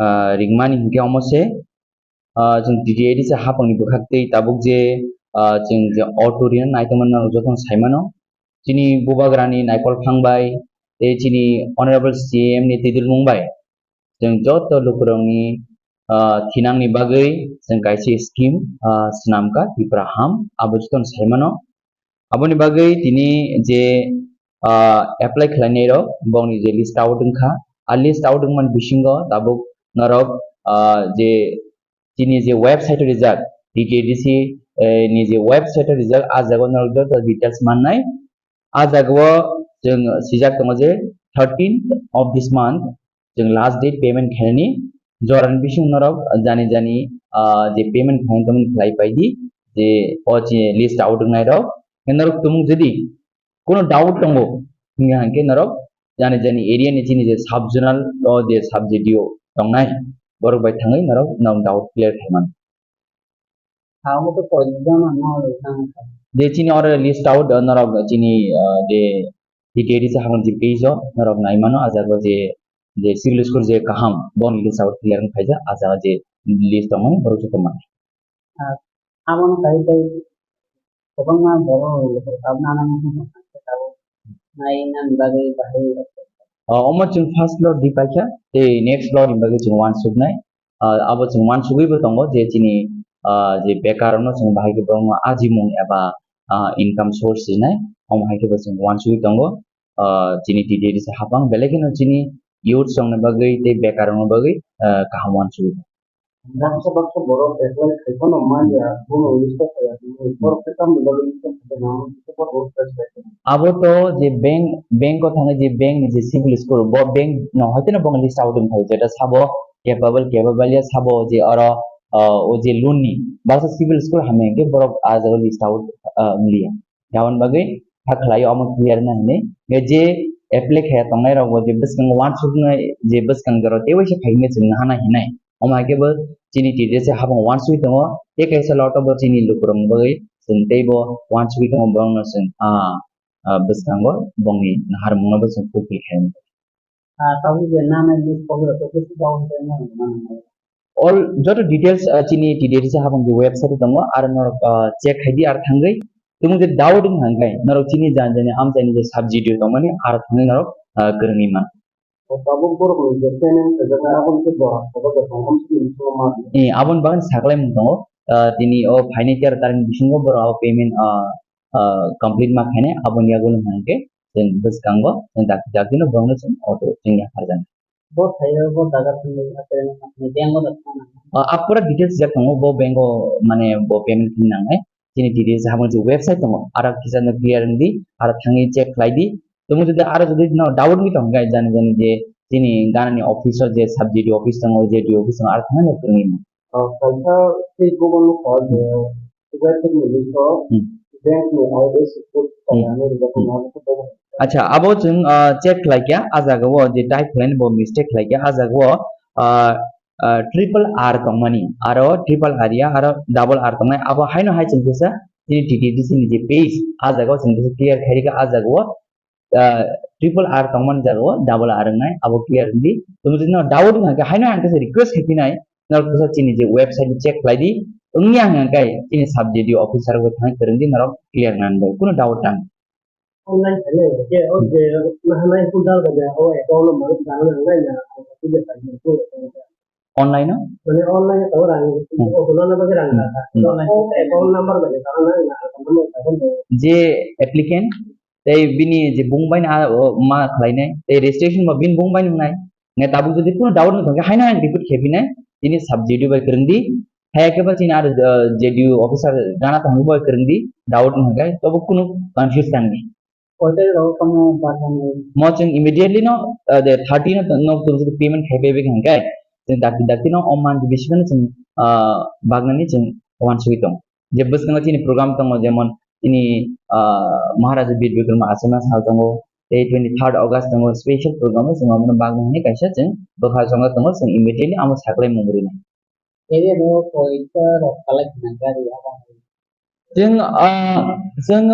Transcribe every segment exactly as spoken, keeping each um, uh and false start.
ah, ringmani hinkhe omo se, ah, chwng T T A D C hapangni bwkhaktwi tabuk je, ah, chwng je auto rina naitongmani norok jotono saimano. Chini bubagrani Naikol Phang bai tei chini Honorable C M ni twidulmung bai chwng joto lukurokni, ah, thinangni bagwi chwng kaisa scheme, ah, swnamkha Tipra Ham, abo jotono saimano. Aboni bagwi tini je, ah, apply khlainai rok, bongni je list out wngkha, a list out wngmani bisingo tabuk norok, ah, je chini je website o rijak, T T A D C, eh, ni je website o rijak, ah jaga o norok joto details mannai. Ah jaga o chwng swijak tongo je thirteenth of this month chwng last date payment khainani. Jorani bising norok jani jani, ah, je payment khainani tongmani khlai paidi, je o je list out wngnai rok. Norok tumung jodi kuno doubt tongo, hinkhe norok jani jani area ni chini je sub zonal o je sub G D O tongnai, borok bai thangwi norok norok doubt clear khaimano. Abo to koi jana no tang. Je chini oro list out, uh, norok chini, uh, je T T A D C hapang je page o norok naimano, ah jaga je, je civil score je kaham boni list out clear wng khaijak, ah jaga je list tongmani borok joto mano. Ah, aboni kaitai kwbangma borok rok tabuk nana wngkha, tabuk nai nani bagwi bahai rok. Ah, omo chwng first floor di paikha, tei next floor ni bagwi chwng uansuknai. Ah, abo chwng uansugwi bo tongo je chini, ah, je bekar no chwng bahai khe borokno ajimung eba, ah, income source rinai, omo hai khe bo chwng uansugwi tongo. Ah, chini T T A D C hapang belai kheno chini youth rokni bagwi tei bekar rokni bagwi, ah, kaham uansugwi tongo. Baksa baksa borok apply khai phano man ya, bono list o phai ya, borok khe tamni bagwi list o phai ya, borok apply khai phano. Abo to je bank, bank o thangwi je bank ni je civil score, bo bank no hai kheno bo list out wng kha, jeta sabo capable, capable ya sabo je oro, ah, o je loan ni baksa civil score hamya hwnkhe borok ah jaga list out, ah, wng liya. Aboni bagwi kha khlai omo clear na hinwi. Hwnkhe je apply khaiya tongnai rok bo je bwskango uansuknai je bwskang jora tei waisa phai hwnwi chwng nahana hinai. Omo hai khe bo chini T T A D C hapang uansugwi tongo. Tei kaisa lot o bo chini lukurokni bagwi chwng teibo uansugwi tongo, borokno chwng, ah, ah, bwskango bongni naharmungno bo chwng fulfill khaimani. Ah, tabuk je nana list kok rok khe kisa down payment rok mano. All joto details, ah, chini T T A D C hapang je website o tongo, aro norok, ah, check khai di, aro thangwi tumung je doubt wng hangkai norok chini jani jani amchaini je sub G D O tongmani, aro thangwi norok, ah, kwrwngwi man. O tabuk borok ni je payment khaijak nai, abo khe bo hapta bo tong ham sini bisingo ma. Eh, aboni bagwi saklai mung tongo, ah, tini o phainai tero tarikni bisingo borok abo payment, ah, ah, complete ma khainai, aboni yagulo hwnkhe chwng bwskango chwng dakti dakti no borokno chwng auto chwng yapharjaknai. Bo thaio bo jaga thangwi ate bank o da thangna. Ah, ah, pura details jak tongo bo bank o, mane bo payment khwlwi nangnai. Chini T T A D C hapang je website tongo, aro kisa no clear wng di, aro thangwi check khlai di. Tamo jodi aro jodi no doubt wngwi tong khe jani jani je chini ganani office o je sub G D O office tongo, G D O office tongo, aro thangwi no kwrwngwi mano. Ah, kaisa tei Google no kha je website ni link o Hmm. bank ni I F S C code Hmm. kaya no rijak Hmm. kha. Acha, abo chwng, ah, check khlai kha, ah jaga o je type khlai bo mistake khlai kha, ah jaga o, ah, ah, triple R tongmani, aro triple R ya, aro double R tongnai, abo haino hai chwng kisa chini T T A D C ni je page, ah jaga o chwng kisa clear khai rikha, ah jaga o ah, triple R tongmani jaga o double R wngnai, abo clear wngdi. Tamo jodi no doubt wngkha khe haino ang kisa request khai phinai, norok kisa chini je website check khlai di, wngya hwnkha khe chini sub G D O officer bai thangwi kwrwng di, norok clear nang bai, kuno doubt tang. Online khainai, khe o je nahanai full dal gana o account no manwi chana nangnai na, ang kisa khainai, kuno. Online o? Mane online o rang, Hmm. o hulana bagwi rang Hmm. rang. Hmm. Online o account number bagwi rang rang rang. Je applicant, tei bini je bung bai na, o, ma khlainai, tei registration bo bini bung bai nungnai. Ne tabuk jodi kuno doubt wngkha khe haino haino repeat khe phinai, chini sub G D O bai kwrwng di. Haya khe ba chini aro, uh, J D U officer gana tongwi bai kwrwng di, doubt wngkha khe, tobo kuno confuse tang di. Hotel rok tamo bagani. Mo chwng immediately no, uh, the thirty no, no, tong jodi payment khai bai bai hwnkhe, chwng dakti dakti no o month bisingo chwng, uh, bagnani chwng uansugwi tongo. Je bwskango chini program tongo, jemon chini, uh, Maharaja Bir Bikrama Asana sal tongo, tei twenty third August tongo, special program o chwng abono bagna hwnwi kaisa chwng bwkha chonga tongo, chwng immediately amo saklai mung rwnai. Area no koita rok kalai khna gari abo. Chwng, ah, chwng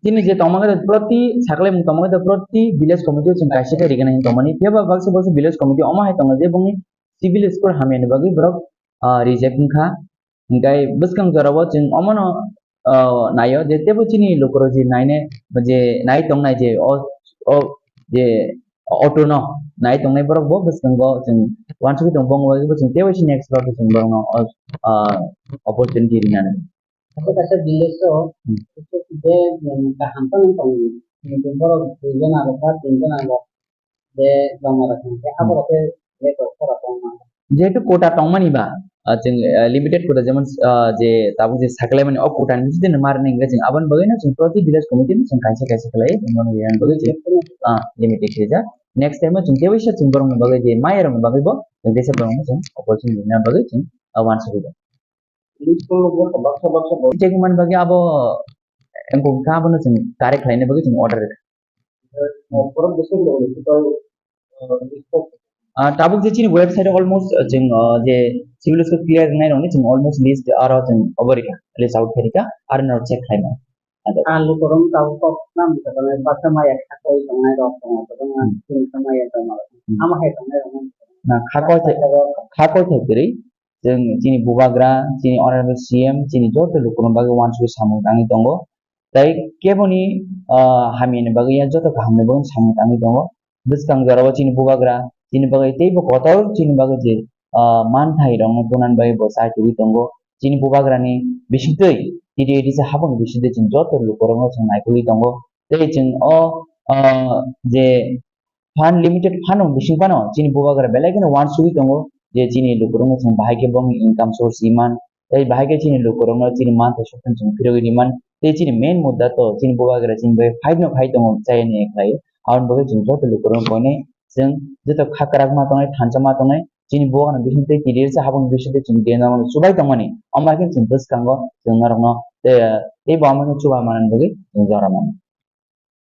chini je tongma khe proti saklai mung tongma khe proti village committee o chwng kaisa khe rigana hin tongmani. Phiya ba baksa baksa village committee omo hai tongo je bongni civil score hamyani bagwi borok, ah, reject wngkha. Hinkhe bwskang jorao chwng omono, ah, naio je teibo chini lukurok je naine, je nai tongnai je o, o je auto no nai tongnai borok bo bwskango chwng uansugwi tongo, bongni bagwi bo chwng teibo next round o chwng borokno o, ah, opportunity rinani. Kaisa kaisa village o Hmm. je, um, kaham tongwi tongo. Hintu borok duijon abo ba tinjon abo je joma rok hwnkhe Hmm. aborok khe je doktora tongma. Jehetu quota tongmani ba, ah, chwng, ah, limited quota, jemon, ah, je tabuk je sakhlaimani o quota ni bisingtwi mar nai hwnkhe chwng aboni bagwi no chwng proti village committee no chwng kaisa kaisa khlai tongmani bagwi chwng, ah, limited khe ja. Next time o chwng tei waisa chwng borokni bagwi je maya rokni bagwi bo chwng teisa borokno chwng opportunity rina bagwi chwng, ah, uansugwi tongo. Check man bagwi abo wngkha, abono chwng correct khlaina bagwi chwng order rwkha. Ah, tabuk je chini website o almost, ah, chwng, ah, je civil score clear wngnai rokni chwng almost list aro chwng obo rikha, list out khairikha, aro no check khlaima. Ang lukurok tabuk kok nam khe tongnai, baksa maya khakoi tongnai rok tongo, kwbangma Hmm. chini khe maya tongma rok. Hmm. Ama hai tongnai rok no. Na, khakoi thai, khakoi thai kwrwi, chwng chini bubagra, chini honorable C M, chini joto lukurokni bagwi uansugwi samung tangwi tongo. Tei keboni, ah, hamyani bagwi ya joto kahamni bagwi samung tangwi tongo. Bwskang jorao chini bubagra, chini bagwi teibo kotor, chini bagwi je, ah, manthai rokno tonani bagwi bo chai tugwi tongo. Chini bubagrani bisingtwi, T D A D C habangni bisingtwi chwng joto lukurokno chwng naikolwi tongo. Tei chwng o, ah, je phan limited phano bising phano chini bubagra belai kheno uansugwi tongo je chini lukurokno chwng bahai khe bongni income source iman, tei bahai khe chini lukurokno chini manthai sokthai chwng phirogwi riman, tei chini main mudda to chini bubagra chini bai fight no khai tongo chayani khlai. Aboni bagwi chwng joto lukurokno koinai chwng joto kha kwrak ma tongnai, thansa ma tongnai, chini bubagrani bising tei T D A D C habangni bising tei chwng D N R no chubai tongmani, omo hai khe chwng bwskango chwng norokno tei, tei bo omo khe chuba manani bagwi chwng jora mano.